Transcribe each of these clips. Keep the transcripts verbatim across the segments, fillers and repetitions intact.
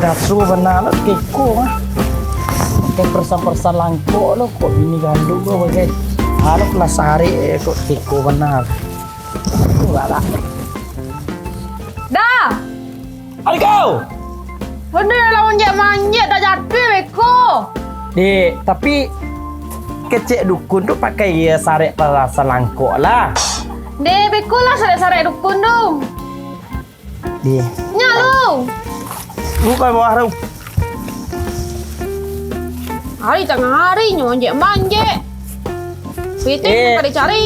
Kaso bana lo keko mah. Pakai peresan-peresan langkok lo, kok bini gandum lo bagai. Alo lah sarek, eh, kok keko bana. Galak. Dah. Ari kau. Benda lah manjek-manjek, dah jatuah beko. Dek, tapi kecek dukun tu pakai iyo sarek peresan langkok lah. Dek, beko lah sarek-sarek dukun tu. Di. Nyak lu. Bukan bawah tu. Hari tangah hari nyo manjek-manjek. Pitih Eh. Ka dicari.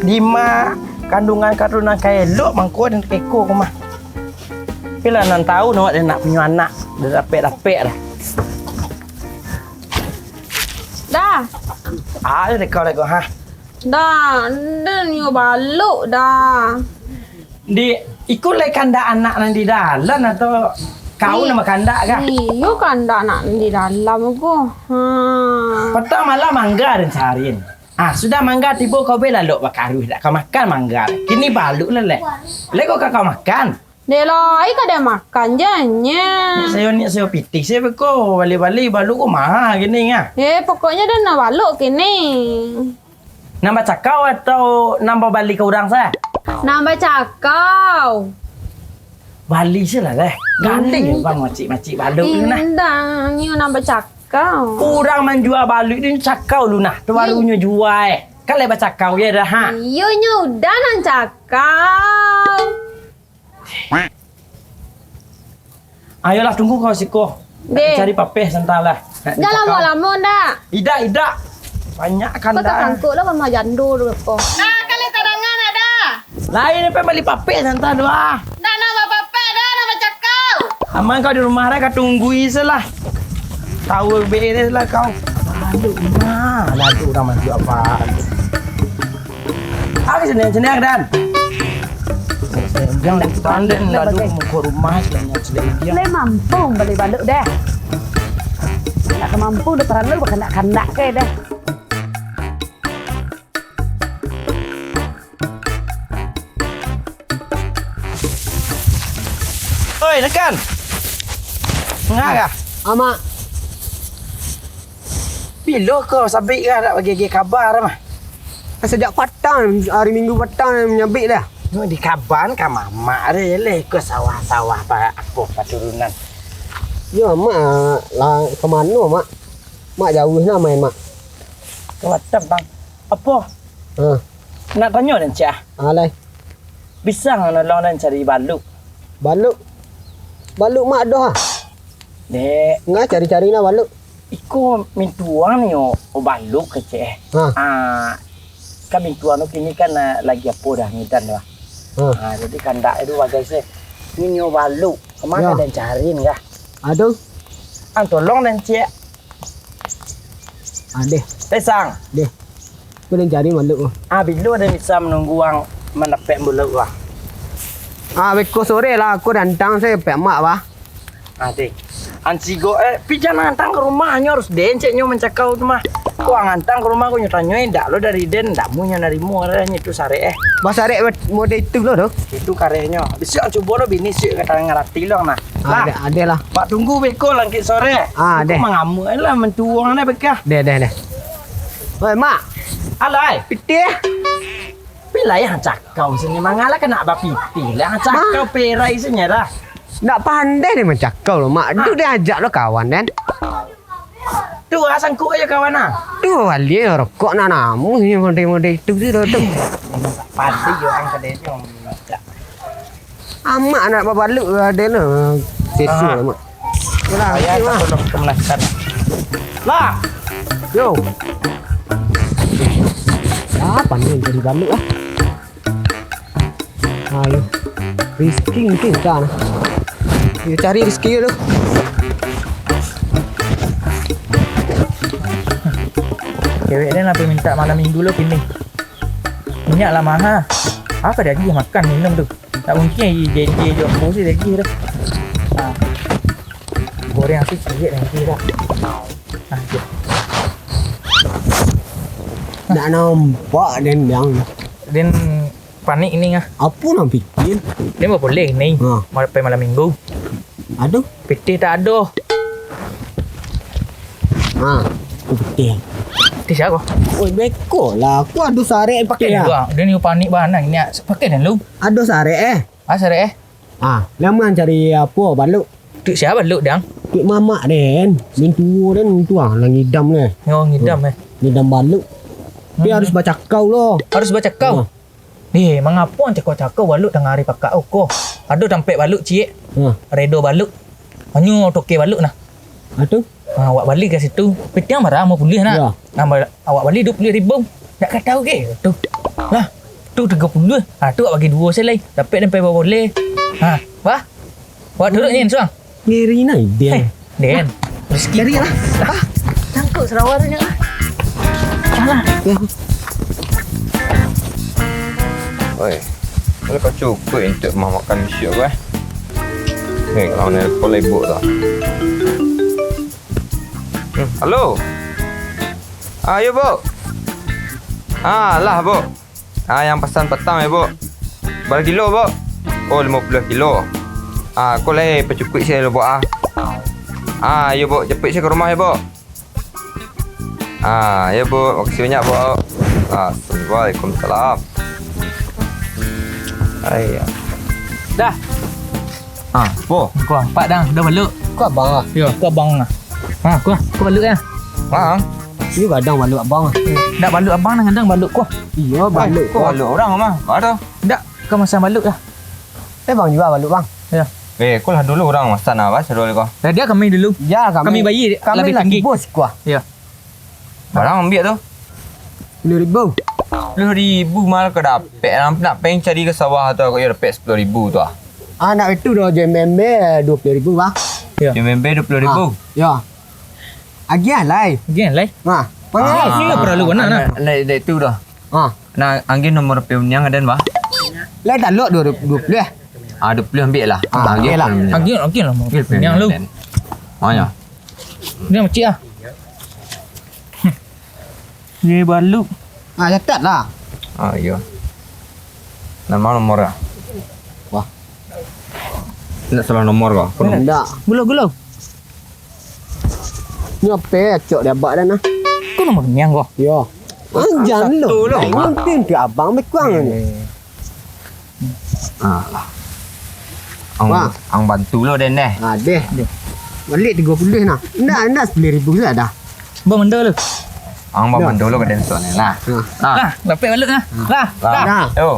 Dima kandungan katurunan ka elok mangko den keko ko mah. Tapi lah nan tahu nak den nak punyo anak, den dapek-dapek dah. Dah. Ah, dek kau lagi ha. Dah, den nyo baluk dah. Di, iko lai kandak anak nan di dalam atau kau Ni- nan bakandak kah? Iyo, kandak anak nan di dalam ko. Ha. Patang malam mangga den carian. Ah, sudah mangga tibo kau bela lok bakaruih dak ka makan mangga. Kini baluk lah lek. Lek kau ka kau makan. Dek lai ka den makan je nyo. Sayo ni sayo pitih sayo beko bali-bali baluk ko maha kini ah. Eh, pokoknyo den nak baluk kini. Nan bacakau atau nan babali ka urang sa? Nan bacakau. Bali se lah deh. Gali Hmm. Bang macik-macik baluk tu nah. Indak, nyo nan bacakau. Urang manjua baluk tu cakau lu nah. Tu baru Ih. Nyo jua eh. Kan lai bacakau ye dah ha. Iyo nyo udah nan cakau. Ayolah, tunggu kau siko. Nak Deh. Cari papeh santa lah. Nak Jan dicakau. Lamo-lamo ndak. Idak, idak. Banyak Kau kandak. Tasangkuk lah sama jando tu ko. Nah, kalian tadangan ada. Lain apa bali papeh santa tu ah. Ndak nak bapapeh dah, nak bacakau. Aman kau di rumah dah, kau tunggui se lah. Tahu beres lah kau. Aduh, nah, aduh, urang manjua apa? Ah, ka sini, sini, Dan. Jangan standar lalu muka rumah, jangan sedih dia. Lai mampu bali baluk deh. Ndak mampu dah, terlalu bakandak-kandak ke deh. Oi, Nakan. Ngah kah? Amak. Bilo ko sabik ka dak bagi-bagi kaba mah? Sajak patang, hari Minggu patang manyabik dah. Nyo di kaban ka mamak deh, leh ko sawah-sawah pa, apo paturunan. Yo, Mak, lah ka mano, Mak? Mak jauah nah main, Mak. Ka Batam, Bang. Apo? Ha. Nak tanyo den, Cik, ah. Ah, lai. Bisa nolong den cari baluk? Baluk? Baluk Mak doh, ah? Dek. Ngah cari-cari nah baluk. Iko mintuang nyo baluk kecek eh. Ha. Ah, kan mintuang tu kini kan, ah, lagi apo dah ngidan tu ah. Ha. Ah, jadi kandak tu bagai se. Nyo baluk. Kama den cari ni kah? Aduh. Ang tolong den cek. Ah, deh. Tesang. Deh. Aku den cari baluk tu. Ah, bilo den bisa manunggu ang mandapek baluk tu ah? Ah, beko sore lah, aku dantang se pek mak bah. Ah, deh. Ang cigo, eh, pi jan antang ka rumah, nyo harus den cek nyo mancakau tu mah. Ko ang antang ka rumah, ko nyo tanyo, eh, ndak lo dari den, ndak mu nyo narimo, nyo tu sarek, eh. Bah sarek model itu lo tu. Itu karehnyo. Bisuak ang cubo lo bini suik ka tangan rati lo nah. Ah, lah. Ade, ade lah. Pak tunggu beko langkik sore. Ah, beko deh. Mangamuk lah mentuang dah bekah. Deh, deh, deh. Oi, Mak. Alai. Pitih. Pilai yang cakau sini mangalah kena bapitih lah. Cakau perai sini dah. Ndak pandai dia mancakau lo, Mak. Duk dia ajak lo kawan kan. Tu ah sangkuk aja kawan ah. Tu balik rokok nak namu ni model-model itu tu tu. Padi orang kedai tu. Amak nak babaluk ada lah. Sesu Ah. Amak. Yalah, Ayah okey, tak Mak. Tolong kemenakan. Lah. Yo. Ah, pandai jadi baluk ah. Ayo. Rizki mungkin dah nah. Yo cari Rizki dulu. Cewek dia nak minta malam minggu lo kini. Minyak lah maha. Apa dah dia makan minum tu? Tak mungkin i J J jo ambo si lagi dah. Ha. Goreng nasi ciek lagi dah. Ha, je. Nak nampak den yang. Den panik ni ngah. Apa nak pikir? Den boleh ni. Ha. Malam malam minggu. Aduh. Pitih tak ado. Ha, aku pitih. Pitih sia ko? Oi, beko lah. Aku ado sarek pakai. Pitih lah. Dia ni panik bana ni. Pakai dah lu. Ado sarek eh. Ah, sarek eh. Ah, lama cari apo, baluik? Tu sia baluik, Dang? Tu mamak den. Mintuo den tu ah, nan idam ni. Yo, ngidam eh. Ngidam baluik. Tapi harus bacakau lo. Harus bacakau? Ah. Eh, mangapo cakau-cakau baluik tangah ari pakak ko? Ado tampek baluik ciek. Ah. Redo baluik. Hanyo toke baluik nah. Ah, tu? Ah, awak bali ka situ. Pitiang bara amuah puluah nah. Yo. Nah, ba-, awak bali duo puluah ribu. Ndak ka tahu ke tu. Lah, tu tigo puluah. Ah, tu awak bagi duo se lai. Dapek den pai baboleh. Ha, wah. Awak duduak ni, suang. Ngeri nah, dia. Eh, den. Rezeki. Cari lah. Ah, cangkuk sarawa tu nyo lah. Salah. Oi, kalau kau cukup untuk rumah makan bisuak ko eh. Ni, kalau nelpon lah ibuk tu. Hmm, halo. Ah, yo, Buk. Ah, lah, Buk. Ah, yang pasan patang, yo, Buk. Bara kilo, Buk? Oh, limo puluah kilo. Ah, ko lai pacukuik se lo, Buk, ah. Ah, yo, Buk, japuik se ka rumah, yo, Buk. Ah, yo, Buk. Makasih banyak, Buk. Ah, Waalaikumsalam. Ai, ya. Dah. Ah, po. Ko, ampak dah, dah baluik. Ko abang ah. Yo, ko abang ah. Ha, ko, ko baluik ah. Ha. Iyo gadang baluik abang ah. Dak baluik abang, dah gadang baluik ko. Iyo, baluik ko. Ko baluik urang mah. Ba tu? Dak, ko masan baluik lah. Eh, bang jua baluik, bang. Yo. Eh, ko lah dulu urang masan ah, bas, dulu ko. Dah, dio kami dulu. Yo, kami, kami bayia kami labiah tinggi. Bos ko. Yo. Barang ambiak tu? Sapuluah ribu. Sapuluah ribu mah ka dapek. Nak, nak peng cari ka sawah tu, kok yo dapek sapuluah ribu tu ah. Ah, nak itu doh, jo member duo puluah ribu, bah. Yo. Jo member duo puluah ribu? Ah, yo. Agiah lai. Agiah lai? Nah, ah, pangai. Iyo, paralu bana, nah. Lai, lai itu doh. Ah. Nah, agiah nomor H P Uniang aden, bah? Lai talok duo, duo puluah. Ah, duo puluah ambiak lah. Ah, agiah lah. Agiah, agiah lah, Uniang lu. Oh, yo. Ni macik ah. Ni baluik. Ah, catat lah. Ah, iyo. Nan ma nomor ah? Wah. Ndak salah nomor ko? Ndak. Gulo, gulo. Ni apo acok di abak dah nah? Ko nomor niang ko? Yo. Ah, jan lo. Satu lo. Nanti abang bekuang ni. Eh. Ah, lah. Ang, wah. Ang bantu lo den deh. Ah, deh. Deh. Baliak tigo puluah nah. Ndak, ndak sapuluah ribu sajo dah. Bang, mando lo. Ang bang mando lo ka den sok ni. Nah. Nah. Nah, dapek baluik nah. Nah. Nah. Nah. Yo.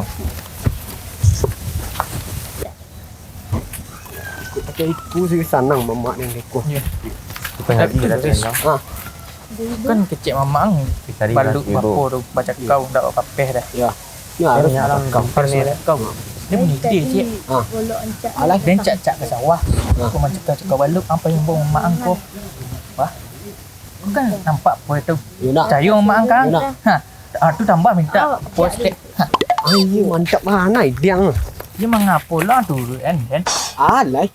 Kok pakai iku sih sanang mamak ni ko. Yo. Kita hari dah. Ah. Kan kecek mamak ang baluik bapo tu, bacakau, ndak bapapeh dah. Yo. Yo, harus bacakau. Harus bacakau. Dia bunyi dia, cik. Ah. Alah, den cak-cak ka sawah. Ah. Ko mancakau-cakau baluik, ang pai imbau mamak ang ko. Wah. Ko kan nampak apo tu? Yo, nak. Cayo mamak ang kan? Yo, nak. Ha. Ah, tu tambah minta apo stek. Ha. Ayo, mantap bana idea ang. Dia mangapo lah turuik kan, den? Alah.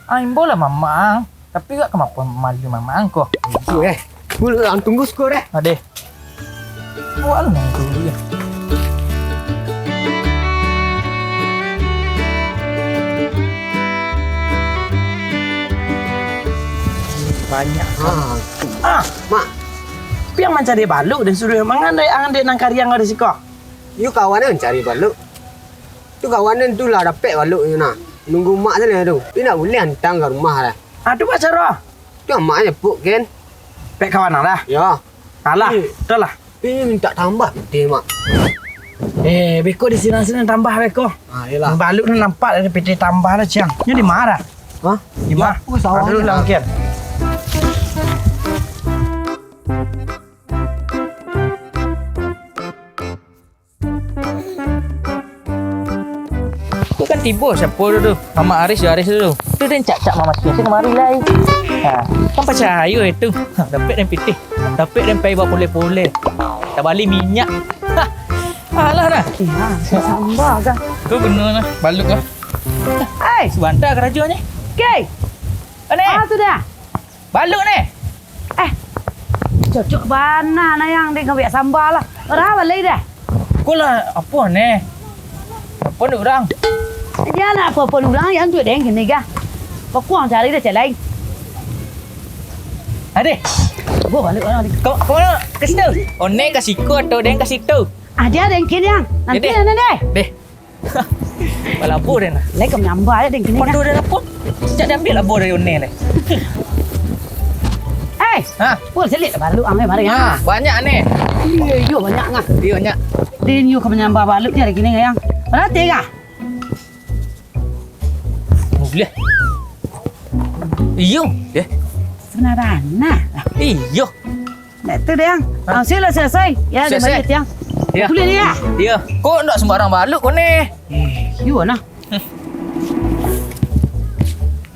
Ah, imbau lah mamak ang. Tapi agak kamapo malu mamak ang ko. Itu eh. Pulang tunggu skor eh. Adeh. Awak lu nang dulu ya. Banyak. Ah, ah, mak. Piang mancari baluik dan suruh mangan dek ang dek nang kariang ada siko. Yu kawan mancari baluik. Tu kawan tu lah dapek baluik tu nah. Nunggu mak sajo tu. Tapi ndak buliah antang ka rumah lah. Ah, tu baa caro? Tu amak nyo puk ken. Pek kawan lah. Yo. Alah, tu lah. Tapi minta tambah pitih, Mak. Eh, beko di sini-sini tambah beko. Ah, iyolah. Baluik tu nampak dari pitih tambah lah, Ciang. Nyo di ma? Hah? Di ma? Di apo sawah ni? Lah, mungkin. Tu kan tibo siapo tu, tu? Mamak Aris jo Aris tu, tu. Tu den cak-cak mamati se kamari lai. Ha, kan pacayo itu. Ha, dapek den pitih. Dapek den pai bapoleh-poleh. Tabali minyak. Ha, alah dah. Eh, ha, samba kan. Tu bana lah, baluik lah. Ai, sabanta karajonyo. Okey. Ane. Ah, sudah. Baluik ni. Eh, cocok bana nah yang den kawiak samba lah. Bara balai dah? Ko lah, apo ni? Apo ni urang? Jan apo-apo urang, yang duit den kini kah? Bakuang cari deh, cek lain. Adeh. Gua balik orang ni. Kau, kau mana? Ke situ. One ka siko atau den ka situ? Ada, ada yang kini, yang. Nanti, deh. Nanti, deh. Deh. Balabo den lah. Lai ka manyambah je den kini, Pandu kan? Den apa? Sejak diambil labo dari One lai. Eh, ha? Pul, selik lah baluik ang, eh, mari, ha, ah. Banyak ni. Iyo, iyo, banyak ngah. Iyo, banyak. Den iyo ka manyambah baluik je hari kini, yang. Berarti kah? Boleh. Iyo, deh. Sebenarnya. Iyo. Nak tu, Dang. Hah? Ah, sudah selesai. Ya, dia selesai. Balik, Tiang. Ya. Boleh dia? Ya. Kok ndak sembarang baluik kau ni? Eh, iyo nah. Hmm.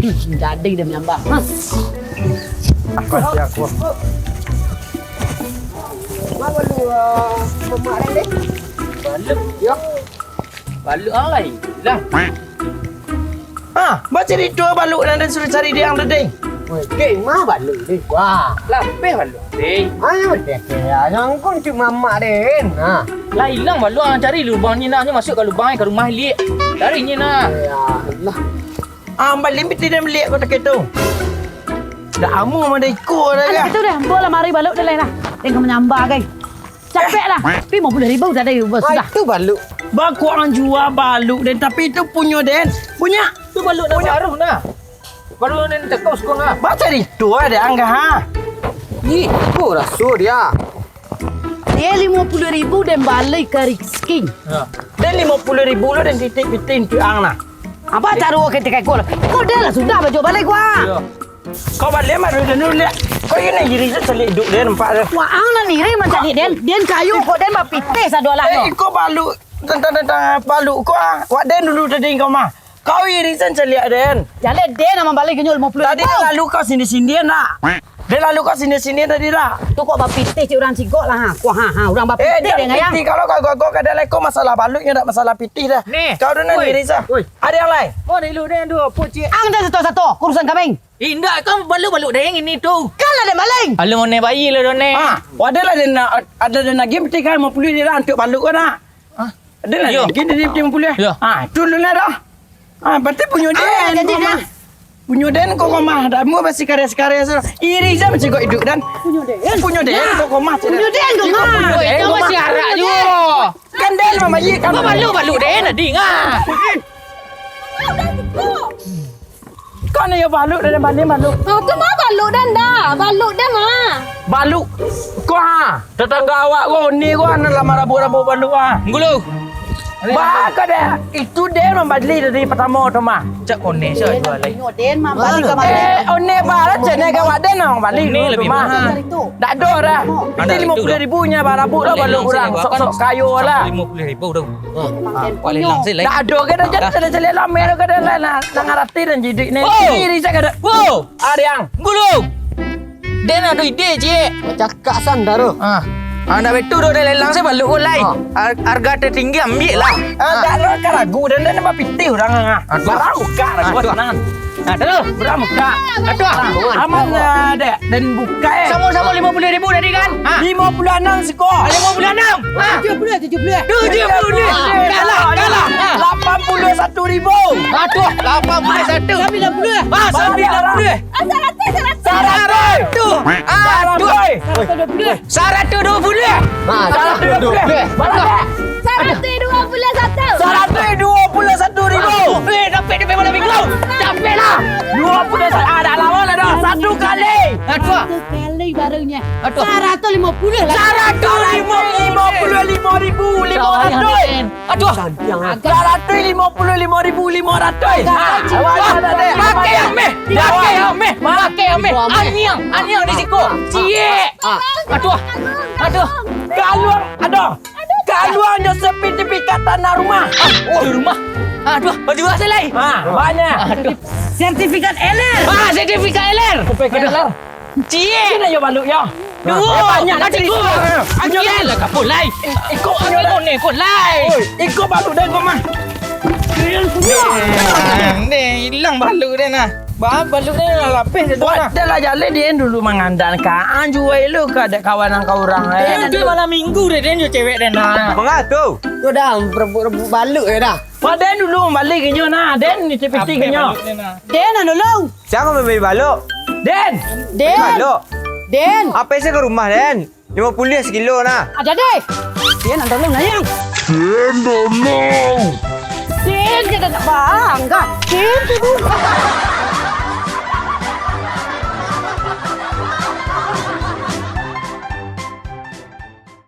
Hmm, jadi dia manyambah. Hah? Aku, aku. Baluik, ah, mamak ni. Baluik. Ya. Baluik ang lai lah. Ha, bacarito baluik nan den suruah cari di ang tadi. Weh, kek ma baluik ni? Wah. Lapeh baluik, deh. Ayo, deh, kek, yang kun cuma mamak den. Ha. Lah ilang baluik ang cari lubang ni nah, nyo masuk ka lubang, ka rumah liak. Cari nyo nah. Ya Allah. Ah, baliak pitih den baliak kotak itu. Dah amu mah dah iko dah. Alah, kan? Itu dah, ambo lah mari baluik den lai lah. Den ka manyambah, gai. Capek lah. Limo puluah ribu tadi, bos, sudah. Ah, itu baluik. Bakuang jua baluik den, tapi itu punyo den. Punyo. Tu baluik nan baru nah. Baru den cakap suko nah. Bacarito ada anggah, ha. Ni, ko raso dia. Dia limo puluah ribu den bali ka Rizky. Ya. Den limo puluah ribu lo den titip pitih tu ang nah. Apa caro ketek ko lah? Ko den lah sudah bajual bali ko ah. Ya. Kau baliak mah dulu, dulu liak. Kau ini iri se caliak iduik den nampak tu. Wah, ang nan iri mancaliak den. Den kayo kok den bapitih sado lah. Eh, kau baluik tantang-tantang baluik kau ah. Wak den dulu tadi kau mah. Kau iri se caliak den. Jaleh den nan mambali ganyo limo puluah ribu. Tadi lalu kau sini-sini nak. Den lalu kau sini-sini tadi lah. Tu kok bapitih cik urang cigok lah ha. Kau ha ha urang bapitih den. Eh, den pitih kalau kau gogok ka den lai kau masalah baluik nyo dak masalah pitih dah. Nih. Kau dah nan iri se. Oi. Ada yang lain? Mau dulu den tu, apa cik? Ang den sato-sato, urusan kami. Indak, kan baluik-baluik den ini tu. Kan lah den maling. Alah, mone bayi lah done. Ha, ada lah den nak, ada den lagi pitih kan limo puluah dirham untuak baluik ko nak. Ha? Ada lah lagi den limo puluah. Yo. Ha, tu dulu lah dah. Ha, berarti punyo den. Ah, janji den. Punyo den ko mah. Dah mu basi kareh-kareh se. Iri se mancigok iduik den. Punyo den. Punyo den ko mah. Punyo den ko mah. Punyo den ko mah. Itu masih arak juo. Kan den mamayi kan. Kau baluik-baluik den tadi ngah. Kau ni yo baluik dari mana baluik? Ah, tu mah baluik den dah. Baluik den mah. Baluik. Kau ha, tetangga awak ko ni ko anak lah marabuik-rabuik baluik ah. Gulu. Baka deh. Itu den mambali dari pertama tu mah. Cak kone sa jual lai. Punyo den mah bali ka mano? Eh, one barat cene ka awak den mambali. One lebih mahal. Dak ado dah. Itu limo puluah ribu nyo barabuik lah baluik urang. Sok-sok kayo lah. Limo puluah ribu tu. Paling langsung lai. Dak ado ka dah, jan caliak-caliak lamo ka dah lah. Nang arati dan jidik ni. Iri se ka dah. Ariang. Gulu. Den ado ide, cik. Bacakak san dah tu. Ah. Ah, ndak betul doh, den lelang se baluik ko lai. Ah. Ar-, harga tertinggi ambiak lah. Ah, dak lo ka ragu den, den bapitih urang ah. Aduh. Barang buka ragu tenang. Aduh. Barang buka. Aduh. Aman lah, dek. Den buka eh. Samo-samo limo puluah ribu tadi kan? Ah. Limo puluah anam siko. Ah, limo puluah anam. Ah. Tujuah puluah, tujuah puluah. Tujuah puluah. Ah, kalah, kalah. Ah. Lapan puluah satu ribu. Aduh, lapan puluah satu. Sambilan puluah. Ah, sambilan puluah. Ah, saratus, saratus. Saratus. Aduh. Saratus duo puluah. Ha, saratus duo puluah. Saratus duo puluah satu. Saratus duo puluah satu ribu. Eh, dapek, dapek malam minggu. Dapek lah. Duo puluah satu. Ah, dah lama lah dah. Satu kali. Aduh. Satu kali barunya. Aduh. Saratus limo puluah lah. Saratus limo puluah limo ribu limo ratus. Aduh. Saratus limo puluah limo ribu limo ratus. Pakai ameh. Pakai ameh. Pakai ameh. Aniang. Aniang di siko. Ciek. Aduh. Aduh. Kaluang. Aduh. Kaluang jo sertifikat tanah rumah. Ah, oh, rumah. Aduh, baju asal lai. Ha, banyak. Aduh. Sertifikat L R. Ah, sertifikat L R. Sertifikat L R. Ciek. Sini yo baluik yo. Duo. Eh, banyak. Aduh. Anjir lah kapul lai. Iko punyo den. Iko iko baluik den ko mah. Ni hilang baluik den nah. Bah, baluik ni lah lapeh tu nah. Dah lah jaleh, den dulu mangandan ka. Anju wae lu ka dek kawan ang ka urang, eh. Den, den malam minggu deh, den jo cewek den nah. Manga tu? Tu dah, rebut-rebut baluik je dah. Wah, den dulu mambali kinyo nah. Den nitih pitih kinyo. Den, anu lu. Siapa mambali baluik? Den. Den. Baluik. Den. Apa isi ke rumah, Den? Lima puluh sakilo nah. Aja deh. Den, anu lu nanya. Den, anu. Den, kita tak bangga. Den, tu.